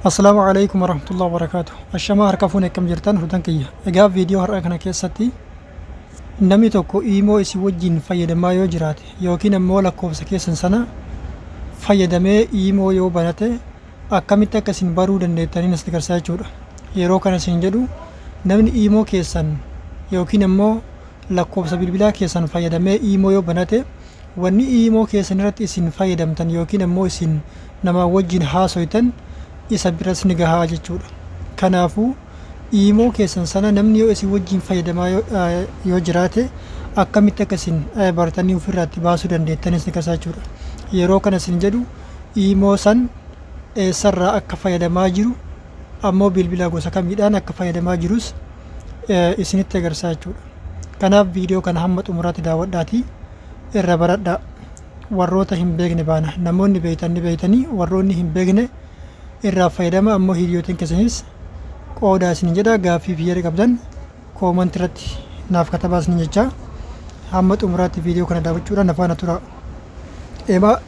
Assalaamu alaikum warahmatullahi wabarakaatu. Ashamaa, harka fuune, akkam jirtan hordoftoota kiyya? Egaa viidiyoo har'a kana keessatti namni tokko iimoo isin wajjin fayyadamaa yoo jiraate yookiin ammoo lakkoofsa keessan sana fayyadamee iimoo yoo banate akkamitti akka isin baruu dandeettaniin asitti agarsiisaa jechuudha. Yeroo kana isin jedhu, namni iimoo keessan yookiin ammoo lakkoofsa bilbilaa keessan fayyadamee iimoo yoo banate, wanni iimoo keessan irratti isin fayyadamtan yookiin ammoo isin namaa wajjin haasoytan isa biras ni gahaa jechuudha. Kanaafuu iimoo keessan sana namni yoo isin wajjin fayyadamaa yoo jiraate akkamitti akka isin bartanii ofirraa itti baasuu dandeettanis ni agarsiisa jechuudha. Yeroo kana isin jedhu, iimoo san eessarraa akka fayyadamaa jiru, ammoo bilbila gosa kamiidhaan akka fayyadamaa jirus isinitti agarsiisa jechuudha. Kanaaf viidiyoo kana hamma xumuraatti daawwadhaatii irra baradhaa. Warroota hin beekne baana. Namoonni beektan ni beektanii, warroonni hin beekne irraa fayyadama, ammoo hiriyootiin keessanis qoodaa isin jedha. Gaaffii fi yaada qabdan comment irratti naaf katabaa isin jecha, hamma xumuraatti viidiyoo kana daawwachuudhaan afaana tura.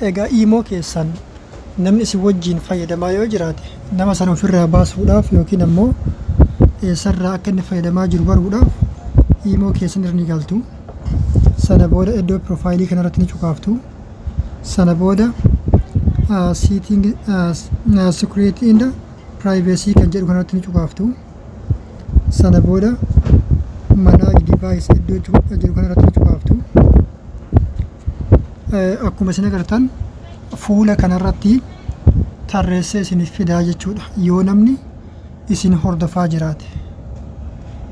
Egaa iimoo keessan namni isin wajjin fayyadamaa yoo jiraate, nama sana ofirraa baasuudhaaf yookiin ammoo eessarraa akka inni fayyadamaa jiru baruudhaaf iimoo keessan irra ni galtu. Sana booda iddoo profile kanarratti ni cuqaaftu. Sana booda setting, security and privacy kan jedhu kanarratti ni cuqaaftu. Sana booda manage device iddoo jedhu kanarratti ni cuqaaftu. Akkuma isin agartan fuula kanarratti tarreessee isiniif fidaa jechuudha. Yoo namni isin hordofaa jiraate.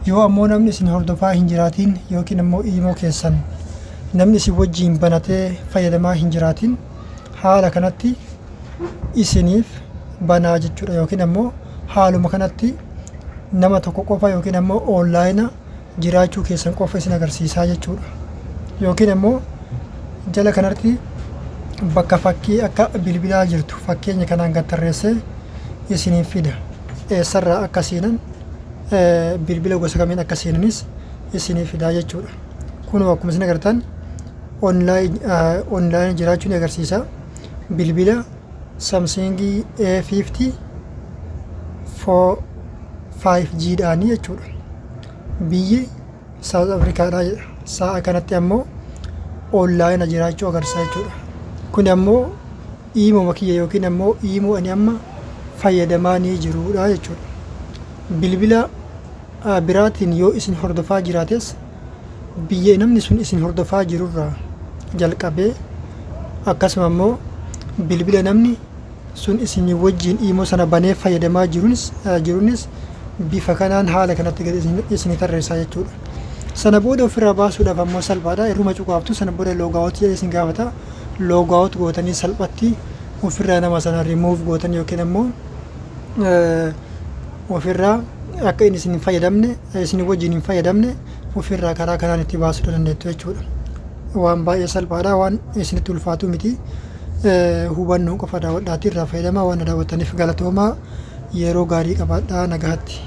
Yoo ammoo namni isin hordofaa hin jiraatin yookiin ammoo iimoo keessan namni isin wajjiin banatee fayyadamaa hin jiraatin, haala kanatti isiniif banaa jechuudha, yookiin ammoo haaluma kanatti nama tokko qofa yookiin ammoo online jiraachuu keessan qofa isin agarsiisaa jechuudha. Yookiin ammoo jala kanatti bakka fakkii akka bilbilaa jirtu fakkeenya kanaan gad tarreessee isiniif fida. Eessarraa akka seenan, bilbila gosa kamiin akka seenanis isiniif fidaa jechuudha. Kunoo akkuma isin agartan online jiraachuu ni agarsiisa. Bilbila Samsung A50 4 5G dhaanii jechuudha. Biyyi South Africaadhaa jedha. Sa'a kanatti ammoo online jiraachuu agarsiisa jechuudha. Kun ammoo iimoma kiyya yookiin ammoo iimoo ani amma fayyadamaa ni jirudha jechuudha. Bilbila biraatiin yoo isin hordofaa jiraates, biyya namni sun isin hordofaa jirurraa jalqabee, akkasuma immoo bilbila namni sun isin wajjin iimoo sana banee fayyadamaa jirunis bifa kanaan haala kanatti gadi isin tarreessaa jechuudha. Sana booda ofirraa baasuudhaaf ammoo salphaadha. Irruma cuqaaftu. Sana booda logout jedhee isin gaafata. Logout gootanii salphatti ofirraa nama sana remove gootan yookiin ammoo ofirraa akka inni isin hin fayyadamne, isin wajjin hin fayyadamne ofirraa karaa kanaan itti baasuu dandeettu jechuudha. Waan baay'ee salphaadha, waan isinitti ulfaatu miti. Hubannoo qofa daawwadhaatii irraa fayyadamaa. Waan daawwattaniif galatoomaa, yeroo gaarii qabaadhaa, nagaatti.